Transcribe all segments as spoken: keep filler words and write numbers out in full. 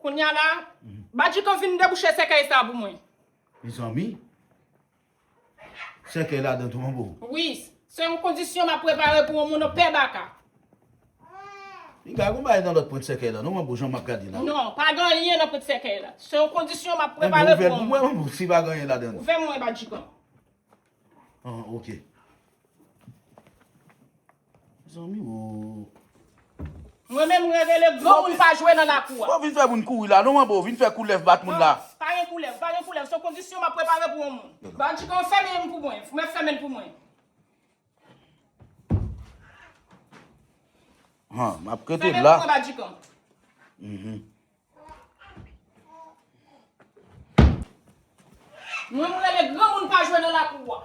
Kounye a la, Badjikan vin debouche sèkèy sa pou mwen. Mezanmi, sèkèy ladan tou, manbo. Wi, se yon kondisyon m ap prepare pou yon moun, yon pè baka. Piga gon bagay nan lòt pwent sèkèy la, non, manbo, jan m ap gade la. Non, pa gen anyen nan pwent sèkèy la. Se yon kondisyon m ap prepare pou yon moun. Ouvè pou mwen, manbo, si pa gen anyen ladan. Ouvè mwen, Badjikan. Ah, ok. Zanmi, o. Mwen menm, mwen rele gran moun pa jwe nan lakou a. Fò vin fè moun kouri la, non, manbo, vin fè koulèv bat moun la. Non, pa gen koulèv, pa gen koulèv. Se yon kondisyon m ap prepare pou yon moun. Badjikan, fèmen l pou mwen. Mwen fèmen l pou mwen. Han, m ap rete la. Fèmen l pou mwen, Badjikan. Mhm. Mwen, mwen rele gran moun pa jwe nan lakou a.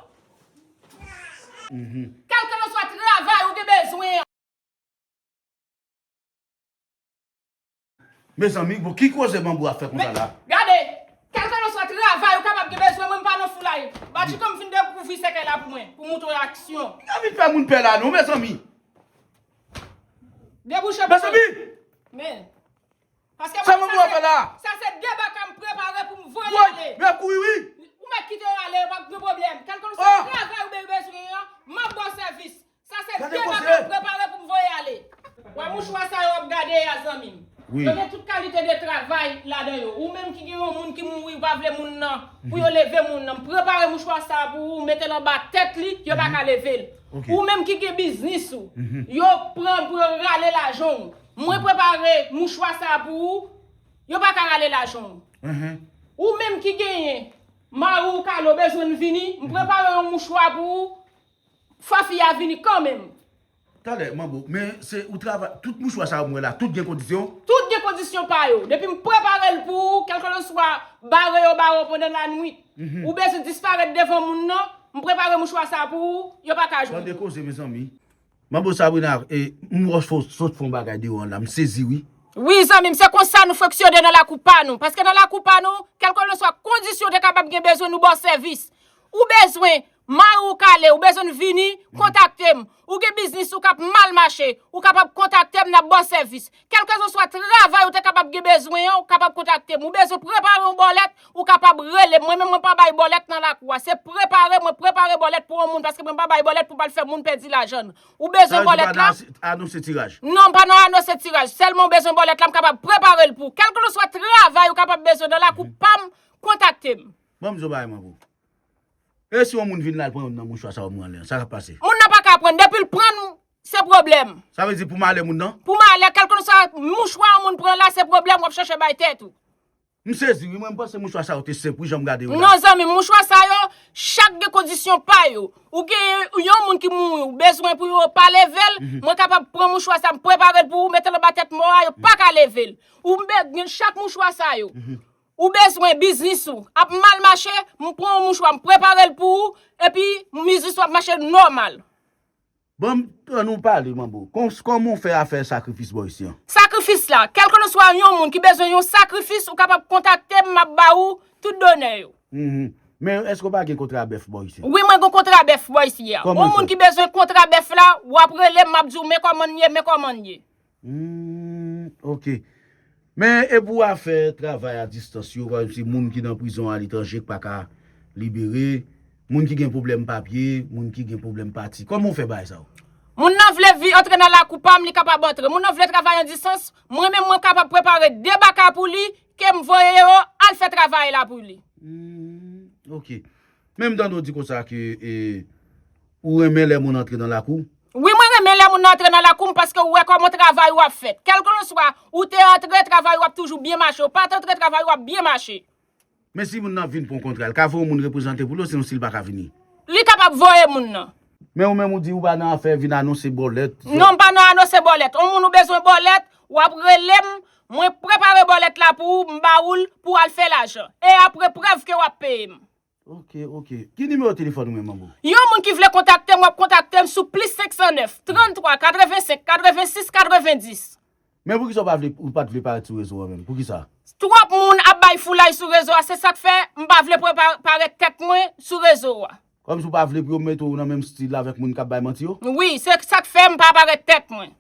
Mhm. Kèlkelanswa travay ou gen bezwen an. Mezanmi, bon, ki koze manbo ap fè konsa la? Gade, kèlkelanswa travay ou kapab gen bezwen, mwen m pa nan foulay. Badjikan vin dekouvri sèkèy la pou mwen, pou montre aksyon. N ap vin fè moun pè la, non, mezanmi. Debouche pou mwen. Mezanmi! Men. Paske sa mwen sa se, sa se de baka m prepare pou m voye ale. Woy, men kouri wi. Ou mèt kite yo ale, yo p ap gen pwoblèm. Kèlkelanswa travay ou be-, bezwen an, m ap ba w sèvis. Sa se de baka m prepare pou m voye ale. Wè mouchwa sa yo ap gade a, zanmi m. Wi. Yo gen tout kalite de travay ladan yo. Ou menm ki gen yon moun ki mouri, ou pa vle moun nan, pou yo leve moun nan. M prepare mouchwa sa pou ou, mete l anba tèt li, yo pa ka leve l. Ok. Ou menm ki gen biznis ou, yo pran pou yo rale lajan w. Mwen prepare mouchwa sa pou ou, yo pa ka rale lajan w. Mhm. Ou menm ki genyen mari w k ale, w bezwen l vini, m prepare yon mouchwa pou ou, fò fi a vini kanmenm. Talè, manbo, men se ou travay, tout mouchwa sa yo m wè la, tout gen kondisyon? Tout gen kondisyon pa yo. Depi m prepare l pou ou, kèlkelanswa bare yo ba w pandan lanwit, mhm, ou bezwen disparèt devan moun nan, m prepare mouchwa sa pou ou, yo pa ka jwenn ou. Tande koze, mezanmi. Manbo Sabrina, e, m wè w sot fè yon bagay deyò an la, m sezi wi. Wi, zanmi m, se konsa nou fonksyone nan lakou pa nou. Paske nan lakou pa nou, kèlkelanswa kondisyon w te kapab gen bezwen, nou ba w sèvis. Ou bezwen, mari w k ale, ou bezwen vini, kontakte m. Ou gen biznis ou k ap mal mache, ou kapab kontakte m, n ap ba w sèvis. Kèlkeswa travay ou te kapab gen bezwen an, ou kapab kontakte m. Ou bezwen prepare yon bòlèt, ou kapab rele m. Mwen menm, mwen pa bay bòlèt nan lakou a. Se prepare, mwen prepare bòlèt pou yon moun, paske mwen pa bay bòlèt pou m al fè moun pèdi lajan l. Ou bezwen bòlèt la? Sa vle di ou pa nan anonse tiraj? Non, m pa nan anonse tiraj. Sèlman ou bezwen bòlèt la, m kapab prepare l pou ou. Kèlkeswa travay ou kapab bezwen nan lakou pa m, kontakte m. Ban m di w bagay, manbo. E si yon moun vin la, l pran youn nan mouchwa sa yo m rann li an, sa k ap pase? Moun nan pa ka pran, depi l pran l, se pwoblèm. Sa vle di pou malè moun nan? Pou malè, kèlkeswa mouchwa yon moun pran la, se pwoblèm, w ap chache bay tèt ou. M sezi wi, mwen m panse mouchwa sa yo te senp wi, jan m gade yo la. Non, zanmi m, mouchwa sa yo, chak gen kondisyon pa yo. Ou gen yon moun ki mouri, ou bezwen pou yo pa leve l, mwen kapab pran mouchwa sa, m prepare l pou ou, mete l anba tèt mò a, yo pa ka leve l. Ou be-, gen chak mouchwa sa yo. Ou bezwen biznis ou ap mal mache, m pran yon mouchwa, m prepare l pou ou, epi biznis ou ap mache nòmal. Ban m tann ou pale, manbo. Kon-, kòman w fè afè sakrifis bò isi an? Sakrifis la, kèlkeswa yon moun ki bezwen yon sakrifis, ou kapab kontakte m, m ap ba ou tout done yo. Mhm. Men èske w pa gen kontra bèf bò isi an? Wi, mwen gen kontra bèf bò isi a. Yon moun ki bezwen kontra bèf la, w ap rele m, m ap di w men kòman l ye, men kòman l ye. Hmm, ok. Men e pou afè travay a distans yo, pa egzanp, si moun ki nan prizon aletranje k pa ka libere, moun ki gen pwoblèm papye, moun ki gen pwoblèm pati, kòman w fè bagay sa yo? Moun nan vle vi-, antre nan lakou pa m, li kapab antre. Moun nan vle travay an distans, mwen menm mwen kapab prepare de baka pou li, ke m voye yo al fè travay la pou li. Hmm, ok. Men m tande w di konsa ke, e, ou renmen lè moun antre nan lakou? Wi, mwen renmen lè moun nan antre nan lakou m paske ou wè kòman travay ou ap fèt. Kèlkeswa ou te antre, travay ou ap toujou byen mache. Ou pa t antre, travay ou ap byen mache. Men si moun nan vin pran kontra, l ka voye yon moun reprezante pou li, osinon si l pa ka vini? Li kapab voye moun nan. Men ou menm ou di ou pa nan afè vin anonse bòlèt. Non, m pa nan anonse bòlèt. Yon moun ou bezwen bòlèt, w ap rele m, mwen prepare bòlèt la pou ou, m ba ou l pou w al fè lajan. E apre prèv ke w ap peye m. Ok, ok. Ki nimewo telefòn ou menm, manbo? Yon moun ki vle kontakte m, w ap kontakte m sou plis senk san nèf, tranntwa, katrevensenk, katrevensis, katrevendis. Men poukisa w pa vle, ou pa t vle parèt sou rezo a menm? Poukisa? Twòp moun ap bay foulay sou rezo a, se sa k fè m pa vle prepa-, parèt tèt mwen sou rezo a. Kòmsi w pa vle pou yo mete w nan menm stil avèk moun k ap bay manti yo? Wi, se sa k fè m pa parèt tèt mwen.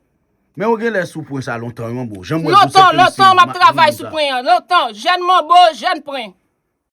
Men ou genlè sou pwen sa lontan, wi, manbo. Jan mwen di w, se Lontan, lontan, m ap travay sou pwen an. Lontan. Jèn manbo, jèn pwen.